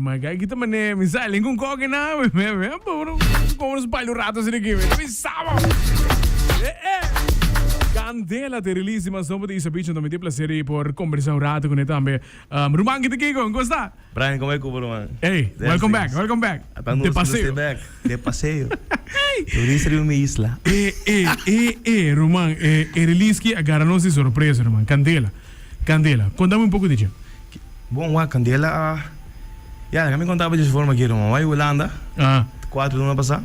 ruman. Kijk, kita mane, mi sa, link un koke na, me, me, me, como nos baila un rato así aquí, mi sabo. Eh, eh. Candela te release mas nobo di Isa Beach, entonces mi tin placer di por conversa un rato con e tambe. Um, ruman, kita kiko, ¿cómo está? Brian, como e cubo, ruman? Hey, welcome back, welcome back. De paseo. Back. De paseo. Turista riba mi isla. Eh, eh, eh, eh, ruman, eh, e release ki agarra nos di sorpresa, ruman. Candela. Candela. Contame un poco di dje. Bon, wak, Candela a... Ya, laga mi conta bo dje forma aki, ruman. Bai Hulanda. Ah. Cuatro luna pasa.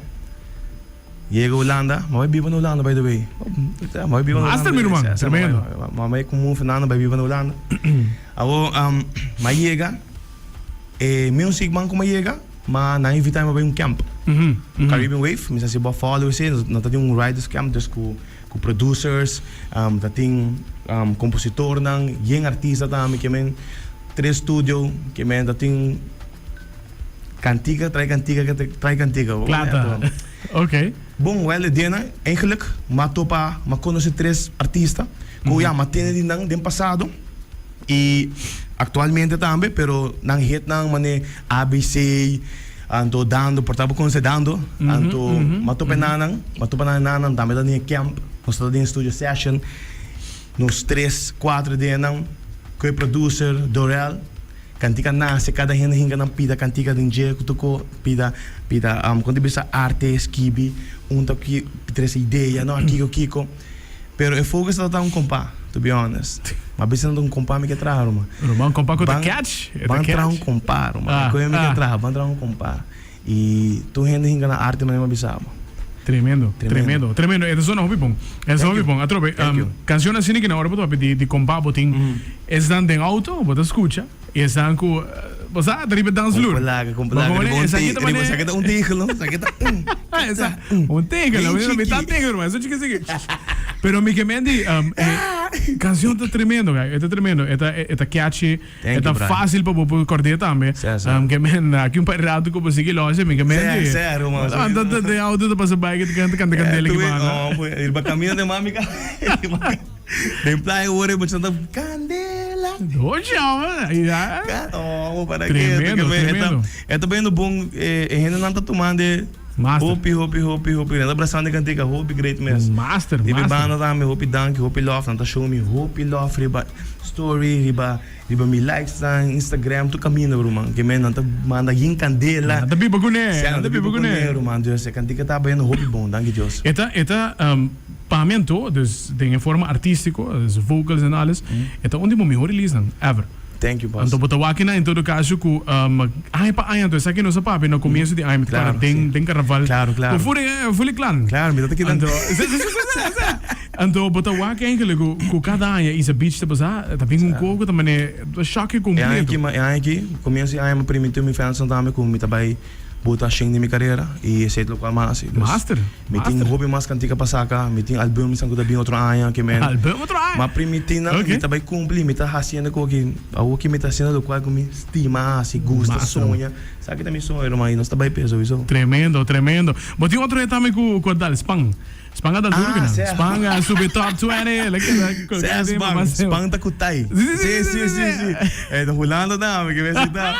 Yega Hulanda. Mi bai biba na Hulanda, by the way. Mi bai biba na Hulanda. Master, mi ruman. Tremendo. Mi bai cu Fernando bai biba na Hulanda. Awo, mi a yega. E music man cu mi a yega, ma nan a invita mi pa bai un camp. Caribbean Wave. Mi sa si bo a follow esey. Nan ta tin un writers camp, dus cu... Ku producers, ta tin kompositornan, yen artista tambe ke men tres studio ke men ta tin kantika trai kantika trai kantika. Plata. Ok. Bon wel e dianan eigenlijk m'a topa m'a konosé tres artista ku ya m'a tende di nan den pasado i aktualmente tambe pero nan hitnan mane ABC Anto dando, por ta bo conoce dando, anto m'a topa e nannan, m'a topa nan e nannan tambe ta den e camp, nos ta den e studio session, nos tres, cuatro den nan, cu e producer Dorel, cantica nace, cada hende hinca nan pida cantica den dje cu tur pida, pida, con ta bisa arte, skibi, un ta trece idea, no a kico kico. Pero e focus tabata un compa, to be honest. Ma bisa no ta un compa mi ke traha, ruman. Ruman, compa cu ta catch. E ta Ban traha catch. un compa, ruman. Ah, E koe mi ke ah. traha, ban traha un compa. Y tur hende hinka na arte manera mi a bisa bo. Tremendo, Tremendo. tremendo, tremendo. E ta sona hopi bon. E ta sona Thank hopi you. bon. Atrobe, Thank you. cancion asina ki na ora bo ta papia di, di compa bo tin esnan den auto, bo ta scucha. Y esnan cu, bo sa, ta riba dansvloer. Con polaca, con Bo polaca. como Riba un esaki te, ta riba mane- esaki ta un tegel, no? Esaki ta un. Ah, esa, un tegel, Bien mi ta chiki. tegel, man, eso chiki chiki. Pero mi ke mendi, um, e canción ta tremendo, guy. E ta tremendo. E ta, e ta catchy. Thank E ta you, Brian. fácil pa bo por kord'é tambe. Sè, sè. Um, ke men, aki un par rato ku bo sigui losje, mi ke mendi. Sè, sè, ruman, sè. Anta ta den auto ta pasa bai, ke ta kanta kanta kandela ki banda. Oh, pues, riba camino de mami ka. Den playa ora e muchanan ta candela. Oye, hombre, ya. Oh, para que Tremendo, tremendo. E ta bayendo bon, e hendenan ta tumando e Master. hopi, hopi, hopi, hopi. Nan ta brasando e cantica hopi great mes. Master, Di mi master. banda tambe hopi danki, hopi love. Nan ta show mi hopi love riba story, riba riba mi likes nan, Instagram, tur caminda ruman. Ke men nan ta manda yin candela. Nan ta biba cune, Sí, nan ta biba cune. ruman. Dus e cantica ta bayendo hopi bon, danki Dios. E ta, e ta, um, pa mi anto, dus den e forma artistico, dus vocals en alles, e ta un di bo mihor release nan, ever. Thank you, boss. Anto bo ta wak na en todo caso cu aña pa aña, anto esaki nos a papia na comienzo di aña, mi ta Claro, para den, sí. den carnaval. Claro, claro. Bo furi, fuli clan. Claro, mi ta ta keda. Anto, sí, sí, sí, sí, sí, sí. Anto bo ta wak eigenlijk cu, cu cada aña Isa Beach ta pasa, ta bin un coco ta mane shock E aña completo. aki, e aña aki, comienzo di aña mi primiti mi fans nan tambe cu mi ta bay bota shen di mi carera y esey ta locual mi a haci. Dus, Master, mi tin master. hopi mas cantica pa saca, mi tin albumsnan cu ta bin otro aña ke men. Album otro aña? Ma primiti nan, Ok. mi ta bay cumpli, mi ta haciendo cu aki, awor ki mi ta haciendo locual cu mi stima haci, gusta, Master. soña. Esaki ta mi soño ruman y nos ta bay p'e sowieso. Tremendo, tremendo. Bo tin otro hit tambe cu cu a dal, Span. Span a dal duro Ah, kinan. sea. Span a subi top 20. Like, like, Sea Span, Span ta cu tai. Sí, sí, Sí, sí, sí, sí, sí, sí. sí. Eh, ta Hulanda tambe, ke besi ta.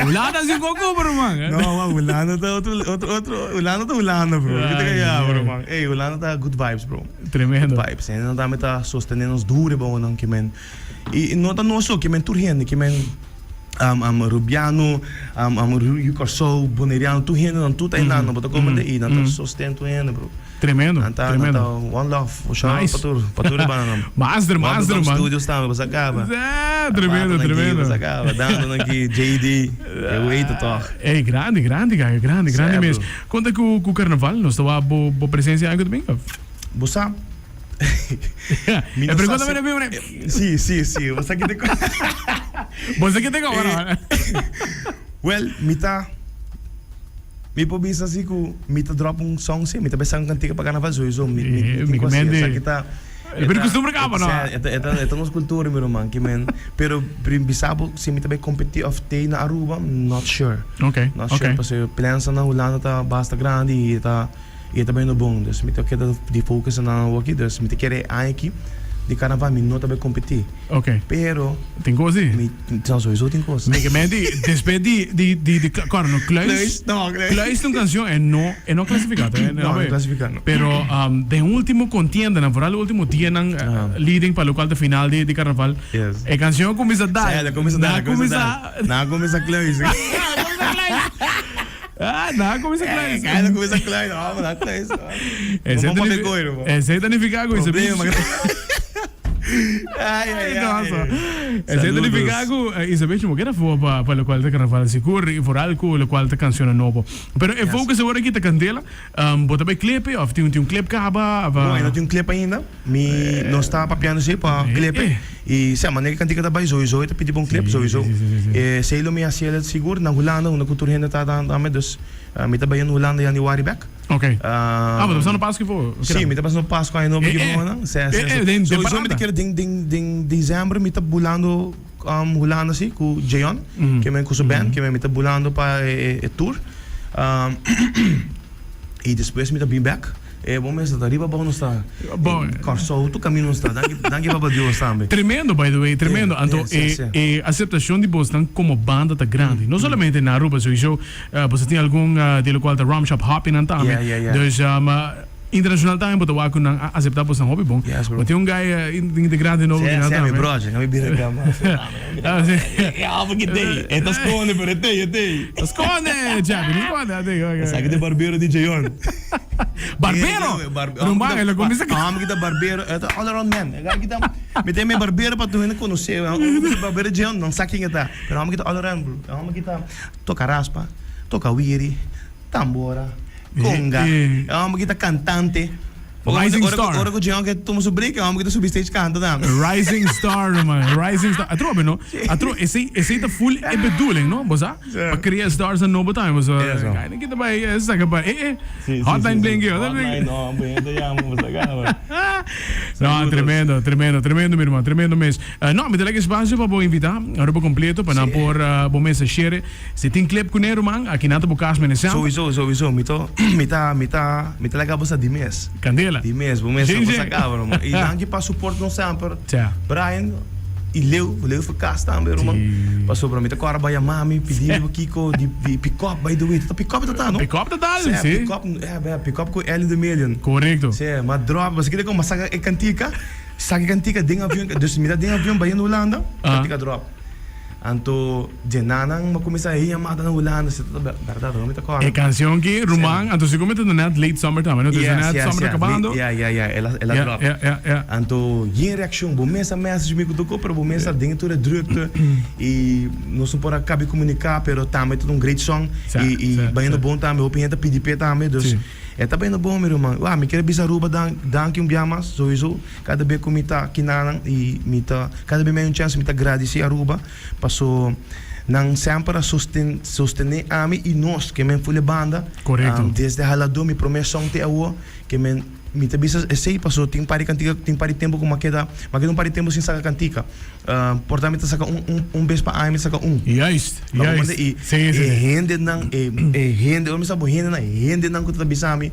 Hulanda sin coco, bro, man. No, man, Hulanda ta otro, otro, otro. Hulanda ta Hulanda, bro. Ke ta Ay, kaya, bro, ay. man. Ey, Hulanda ta good vibes, bro. Tremendo. Good vibes. En nan tambe ta sostene nos duro, bro, nan ke men. Y no ta nos so, ke men tur hende, ke men um, um, Rubiano, um, um, Yu Kòrsou, Boneriano, tur hende nan tur ta einan, bo ta komprende? Y nan ta sosten tur hende, bro. Tremendo, Nan ta, nan tremendo. ta one love. Shout out Nice. pa tur, pa tur e bandanan. Master, master, Rotterdam man. Studios tambe, bo sa kaba. Eh, tremendo, Aparte nan ki, tremendo. Bo sa kaba. Dando nan ki, JD, e weet het toch. Ey, grandi, grandi, guy, grandi, grandi Sè, mes. bro. Konta ku, ku karnaval, nos ta wak bo, bo presensia aña ku ta bin, of? Bo sa, Mi E no sa pregunta si- mene mene. Sí, sí, sí. Bo sa ki te Bo sa ki te kobra. Well, mi ta mi por bisa así ku mi ta drop un song sí, mi ta besa un kantika pa karnaval sowieso. Mi mi Eh, mi mi tin ku hasi mente. esaki ta E pero kustumbre kaba, no? E ta e ta e ta nos kultura mi ruman ki men pero pri bisa bo si mi ta bai kompetí òf tei na Aruba not sure. Okay, Not okay. sure pasobra plans na Hulanda ta basta grandi i e ta I e ta bayendo bon. Dus mi ta keda di focus na nan awor aki. Dus mi ta kere e aña aki di carnaval mi no ta bay competi. Ok. Pero. Tin cos di? Mi, no, sowieso tin cos. Mi ke men di, despues di, di, di, di, kòrda no, Kluis. Kluis, no, Kluis. Kluis ta un cancion e no, e no clasifica, ta, No, no clasifica, no. Pero den ultimo contiendanan, vooral e ultimo dianan leading pa locual ta final di, di carnaval, Yes. e cancion a cuminsa dal. Sí, a cuminsa dal, Nan a a cuminsa cuminsa. dal. Nan a cuminsa Kluis. Nan a cuminsa Kluis. Ah, nan a cuminsa Kluis. Eh, a cuminsa Kluis, no, nan Kluis. Esey Vamos ta pa Begoiro, bo. Esey ta nifica cu Problema. Ay, Ay, ay, ay. nossa. Esey ta nifica cu Isabel mo keda for pa pa locual ta carnaval sigur y vooral cu locual ta cancionnan nobo. Pero e focus awor aki ta candela. Bo ta bay clip of tin tin un clip caba? No, e no tin un clip ainda. Mi nos ta papiando si pa clip y si a manera cu cantica ta bay sowieso e ta pidi pa un clip sowieso. Esey lo mi haci el sigur na Hulanda unda cu tur hende ta tambe dus mi ta bayendo Hulanda januari bek. Ok. Ah, bo ta pasando Pascu for? Si, mi ta pasando Pascu aña nobo aki for nan. Si, si, si. Sowieso mi ta kere den den den december mi ta bulando Hulanda si cu Jeon ke men cu su band ke men mi ta bulando pa e tour. Y despues mi ta bin bek. E bon mester ta riba abou nos ta. Kòrsou tur kaminda nos ta. Danki danki papa Dios tambe. Tremendo by the way, tremendo. Anto e e aceptacion di bosnan como banda ta grandi. No solamente na Aruba sowieso boso tin algun di locual ta Rum Shop Hoppy nan tambe. Dus internacional tambe bo ta wak cu nan a acepta bosnan hopi bon. Bo tin un guy integrante nobo kinan tambe. Mi brother, mi bira kama. E ta sconde pero e tey, e tey. Ta sconde, Chapi, no sconde. Esaki ta barbero di Jeon. Barbero? Ruman, el a cuminsa. Hombre ki ta barbero, e ta all around man. E ki ta, mi tin mi barbero pa tur hende conoce. Barbero Jeon, nan sa ken e ta. Pero hombre ki ta all around, bro. E hombre ki ta toca raspa, toca wiri, tambora, conga. E hombre ki ta cantante. Rising star. Ora ku Jeon ke tuma su break, e hombre ki ta subi stage canta tambe. Rising star, ruman. Rising star. Atrobe, no? Atro, esei, esei ta full e bedoeling, no? Bo sa? Pa crea stars nan nobo tambe, bo sa. Kai nan kita bai saca pa, eh, eh. Hotline blinky, hotline blinky. Hotline, no, bo ta yama, bo sa caba. No, tremendo, tremendo, tremendo, mi hermano, tremendo mes. No, mi ta laga espacio pa bo invita Aruba completo pa nan por bo mes a share. Si tin clip cu ne ruman, aki nan ta bo cas mene semper. Sowieso, sowieso. Mi to, mi ta, mi ta, mi ta laga bo sa di mes. Candela. Di mes, bo mes bo sa caba ruman. Y danki pa support nos semper. Tja. Brian y Leo, Leo Verkaas tambe ruman. Pasobra mi ta cora bai yama mi, pidi mi kico di, di pick up, by the way. Ta pick up ta ta, no? Pick up ta tal, si. Pick up, eh, pick up cu Ellie the Million. Correcto. Si, ma drop, pasobra kico, ma saca e cantica, saca e cantica den avion, dus mi ta den avion bayendo Hulanda, cantica drop. Anto djenanan bo kuminsá hei yamada na Hulanda, si ta bèrdat no mi ta kòrda. E kanshon ki ruman, anto si ku mi ta net late summer tambe no, Yes, net yes, summer ta yes, kabando. Ya, ya, ya, el a el a drop. Ya, ya, ya. Anto yen reakshon, bo mes a message mi ku tokó, pero bo mes a den tur e drukte i nos no por a kabi komuniká, pero tambe ta un great song Sa, i i sa, bayendo sa. bon tambe, hopi hende ta pidi p'e tambe, dus Si. e ta bayendo bon mi ruman. Wou, mi kier bisa Aruba dan danki un bia mas, souiso. Kada be ku mi ta kinanan i mi ta kada be mi hay un chèns mi ta gradisí Aruba paso nan semper a sosten sostené ami i nos ke men ful e banda Korekto. desde Haladó mi promé song te awo ke men mi ta bisa esei paso tin par di kantika tin par di tempu ku mi a keda mi a keda un par di tempu sin saka kantika por ta mi ta saka un un un bes pa aña mi ta saka un Juist, juist. i Sí, sí, e sí. hendenan e e hende ora mi sa bo hendenan e hendenan ku ta bisa mi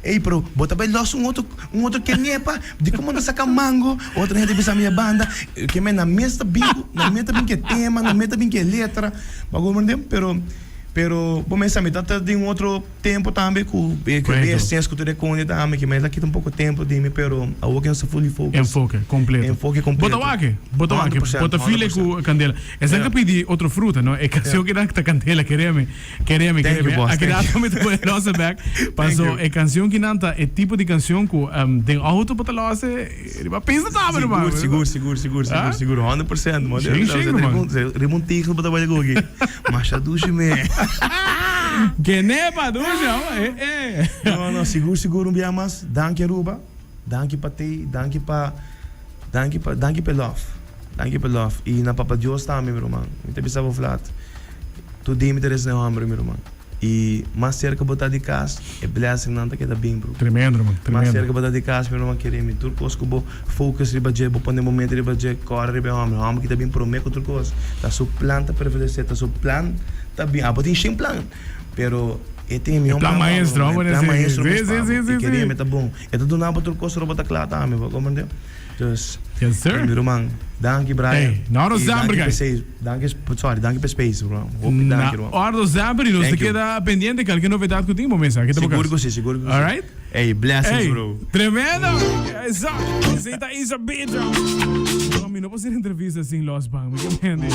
Ey pero bo ta bay los un otro un otro kenepa di como ta saca mango otro hende bisa mi e banda ke men nan mes ta bin cu nan mes ta bin cu e tema nan mes ta bin cu e letra bo a comprende pero pero bo mes sa mi ta ta den un otro tempo tambe cu e cu e bestias cu tur e conde tambe ke men a kita un poco tempo di mi pero awor ke nos ta fully focus Enfoke completo. Enfoke completo Bo ta wak bo ta wak bo ta feel cu candela esnan ka pidi otro fruta no e cancion ke nan ta candela keremi. Keremi, Thank you, keremi. boss. Aki Thank rato you. mi ta pone losse bek. Thank Paso you. e cancion kinan ta e tipo di cancion cu um, den auto bo ta losse, riba pista tambe, ruman. Sigur, sigur, sigur, sigur, Ah? sigur, sigur. 100%, man. Shing, shing, ruman. Riba un tigre bo ta bai gogi. Masha dushi, me. Kenepa, dushi, oh, eh, eh. No, no, sigur, sigur un bia mas. Danki Aruba. Danki pa tei, danki pa, danki pa, danki pa e love. Danki pa e love. I na Papa Dios tambe, mi ruman. Mi ta bisa bo flat. Tur dia mi ta resa na e hòmber, mi ruman. I mas serka bo ta di kas, e blessingnan ta keda bin, bro. Tremendo, ruman. Mas Tremendo. serka bo ta di kas, mi ruman, kere mi tur kos ku bo focus riba dje, bo pone bo mente riba dje, kòrda riba e hòmber. E hòmber ki ta bin promé ku tur kos. Ta su plan ta prevalesé, ta su plan ta bin. Abo tin shen plan, pero e tin e mihó E plan plan pa bo, maestro, ruman. E abo plan si. maestro Si, mes si, pa si, bo. si, I kere si. mi ta bon. E ta duna bo tur kos ora bo ta kla tambe, bo a komprendé? Dus, Yes, sir. Hey, mi ruman, danki Brian. Hey, na ora Y semper, danki guy. pa space, danki, sorry, danki pa space, bro. Hopi Na danki, ruman. ora semper y nos Thank te you. keda pendiente cualquier novedad cu tin, bo mesa. Aquí te Sigur cu si, sigur cu si. All right? Hey, blessings, Hey, bro. tremendo! Esa, esey ta Isa Bicho. No, mi no por hacer entrevista sin Los Bang, mi comprende.